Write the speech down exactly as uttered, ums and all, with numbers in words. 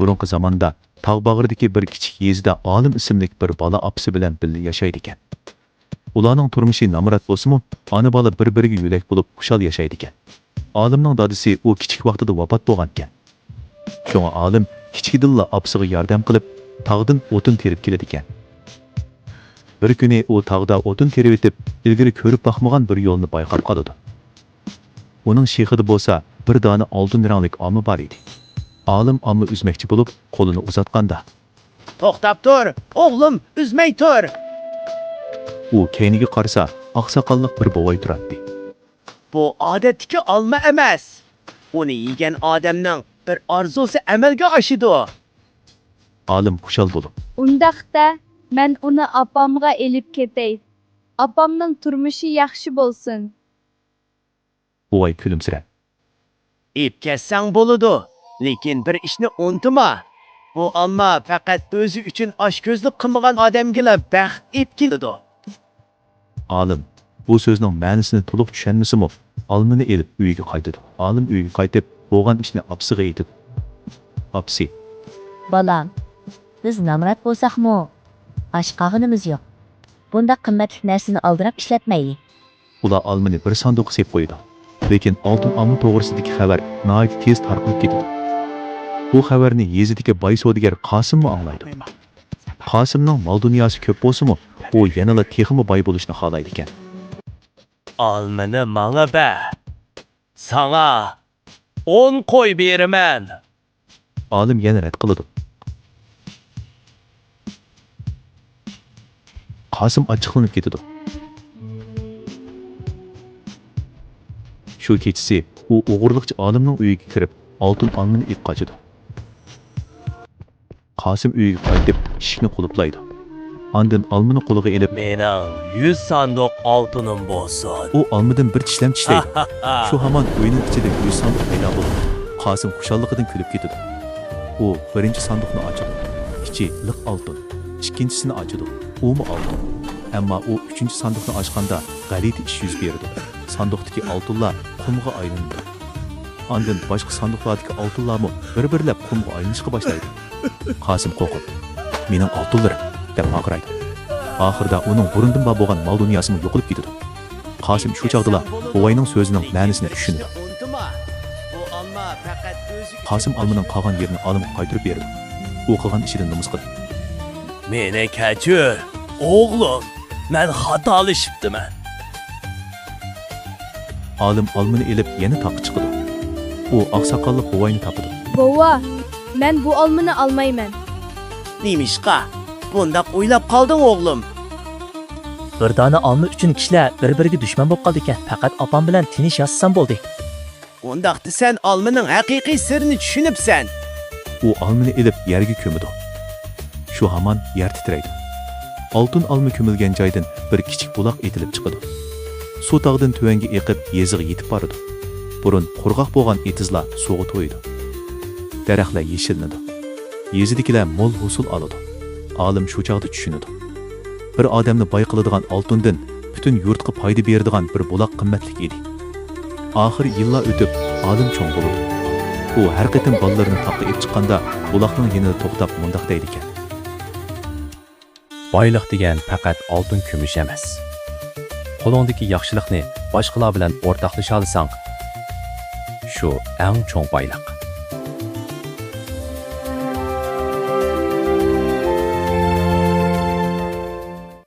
بۇرۇنقى زاماندا تاغ باغرىدىكى بىر كىچىك يېزىدا ئالىم ئىسىملىك بىر بالا ئاپىسى بىلەن بىللە ياشايدىكەن. ئۇلارنىڭ تۇرمۇشى نامرات بولسىمۇ، ئانا-بالا بىر-بىرىگە يۆلەك بولۇپ خۇشال ياشايدىكەن. ئالىمنىڭ دادىسى ئۇ كىچىك ۋاقتىدا ۋاپات بولغانىكەن. شۇڭا ئالىم كىچىكىدىنلا ئاپىسىغا ياردەم قىلىپ، تاغدىن ئوتۇن تېرىپ كېلىدىكەن. بىر كۈنى ئۇ تاغدا ئوتۇن تېرىۋېتىپ، ئىلگىرى كۆرۈپ باقمىغان بىر يولنى بايقاپ قالىدۇ. ئۇنىڭ شېخىدا بولسا بىر دانە ئالتۇن رەڭلىك ئالما بار ئىدى. ئالىم ئالما ئۈزمەكچى بولۇپ، قولىنى ئۇزاتقاندا، توختاپ تۇر، ئوغلۇم، ئۈزمەي تۇر! ئۇ كەينىگە قارىسا، ئاقساقاللىق بىر بوۋاي تۇراتتى. بۇ ئادەتتىكى ئالما ئەمەس. ئۇنى يېگەن ئادەمنىڭ بىر ئارزۇسى ئەمەلگە ئاشىدۇ. ئالىم خۇشال بولۇپ، ئۇنداقتا، مەن ئۇنى ئاپامغا ئېلىپ كېتەي. ئاپامنىڭ تۇرمۇشى ياخشى بولسۇن. بوۋاي كۈلۈمسىرەپ، ئېلىپ كەتسەڭ بولىدۇ، لېكىن بىر ئىشنى ئۇنتۇما، بۇ ئالما پەقەت ئۆزى ئۈچۈن ئاچكۆزلۈك قىلمىغان ئادەمگىلا بەخت ئېلىپ كېلىدۇ. ئالىم بۇ سۆزنىڭ مەنىسىنى تولۇق چۈشەنمىسىمۇ، ئالمىنى ئېلىپ ئۆيىگە قايتىدۇ. ئالىم ئۆيىگە قايتىپ، بولغان ئىشنى ئاپىسىغا ئېيتىدۇ. ئاپىسى، بالام، بىز نامرات بولساقمۇ، ئاچ قالغىنىمىز يوق. بۇنداق قىممەتلىك نەرسىنى ئالدىراپ ئىشلەتمەيلى. ئۇلار ئالمىنى بىر ساندۇققا سېلىپ قويىدۇ. لېكىن ئالتۇن ئالما توغرىسىدىكى خەۋەر ناھايىتى تېز تارقىلىپ كېتىدۇ. بۇ خەۋەرنى يېزىدىكى باي سودىگەر قاسىممۇ ئاڭلايدۇ. قاسىمنىڭ مال-دۇنياسى كۆپ بولسىمۇ، ئۇ يەنىلا تېخىمۇ باي بولۇشنى خالايدىكەن. ئالمىنى ماڭا بەر. ساڭا ئون قوي بېرىمەن. ئالىم يەنە رەت قىلىدۇ. قاسىم ئاچچىقلىنىپ كېتىدۇ. شۇ كېچىسى ئۇ ئوغرىلىقچە ئالىمنىڭ ئۆيىگە كىرىپ، ئالتۇن ئالمىنى ئېلىپ قاچىدۇ. قاسىم ئۆيىگە قايتىپ، ئىشىكنى قۇلۇپلايدۇ. ئاندىن ئالمىنى قولىغا ئېلىپ، مېنىڭ يۈز ساندۇق ئالتۇنۇم بولسۇن. ئۇ ئالمىدىن بىر چىشلەم چىشلەيدۇ. شۇ ھامان ئۆينىڭ ئىچىدە يۈز ساندۇق پەيدا بولىدۇ. قاسىم خۇشاللىقىدىن كۈلۈپ كېتىدۇ. ئۇ بىرىنچى ساندۇقنى ئاچىدۇ. ئىچى لىق ئالتۇن. ئىككىنچىسىنى ئاچىدۇ. ئۇمۇ ئالتۇن. ئەمما ئۇ ئۈچىنچى ساندۇقنى ئاچقاندا، غەلىتە ئىش يۈز بېرىدۇ. ساندۇقتىكى ئالتۇنلار قۇمغا ئايلىنىدۇ. ئاندىن باشقا ساندۇقلاردىكى ئالتۇنلارمۇ بىر-بىرلەپ قۇمغا ئايلىنىشقا باشلايدۇ. قاسىم قورقۇپ، مېنىڭ ئالتۇنلىرىم، دەپ ۋارقىرايدۇ. ئاخىرىدا ئۇنىڭ بۇرۇندىن بار بولغان مال-دۇنياسىمۇ يوقىلىپ كېتىدۇ. قاسىم شۇ چاغدىلا بوۋاينىڭ سۆزىنىڭ مەنىسىنى چۈشىنىدۇ. قاسىم ئالمىنىڭ قالغان يېرىنى ئالىمغا قايتۇرۇپ بېرىدۇ. ئۇ قىلغان ئىشىدىن نومۇس قىلىپ، مېنى كەچۈر، ئوغلۇم. مەن خاتالىشىپتىمەن. ئالىم ئالمىنى ئېلىپ يەنە تاغقا چىقىدۇ. ئۇ ئاقساقاللىق بوۋاينى تاپىدۇ. بوۋا، مەن بۇ ئالمىنى ئالمايمەن. نېمىشقا بۇنداق ئويلاپ قالدىڭ، ئوغلۇم؟ بىر دانە ئالما ئۈچۈن كىشىلەر بىر-بىرىگە دۈشمەن بولۇپ قالىدىكەن. پەقەت ئاپام بىلەن تىنچ ياشىسام بولدى. ئۇنداقتا سەن ئالمىنىڭ ھەقىقىي سىرىنى چۈشىنىپسەن. ئۇ ئالمىنى ئېلىپ يەرگە كۆمىدۇ. شۇ ھامان يەر تىترەيدۇ. ئالتۇن ئالما كۆمۈلگەن جايدىن بىر كىچىك بۇلاق ئېتىلىپ چىقىدۇ. سۇ تاغدىن تۆۋەنگە ئېقىپ، يېزىغا يېتىپ بارىدۇ. بۇرۇن قۇرغاق بولغان ئېتىزلار سۇغا تويىدۇ. دەرەخلەر يېشىللىنىدۇ. يېزىدىكىلەر مول ھوسۇل ئالىدۇ. ئالىم شۇ چاغدا چۈشىنىدۇ. بىر ئادەمنى باي قىلىدىغان ئالتۇندىن پۈتۈن يۇرتقا پايدا بېرىدىغان بىر بۇلاق قىممەتلىك ئىدى. ئاخىر يىللار ئۆتۈپ، ئالىم چوڭ بولىدۇ. ئۇ ھەر قېتىم بالىلىرىنى تاغقا ئېلىپ چىققاندا، بۇلاقنىڭ يېنىدا توختاپ مۇنداق دەيدىكەن. بايلىق دېگەن پەقەت ئالتۇن-كۈمۈش ئەمەس. قولۇڭدىكى ياخشىلىقنى باشقىلار بىلەن ئورتاقلىشالىساڭ، شۇ ئەڭ چوڭ بايلىق.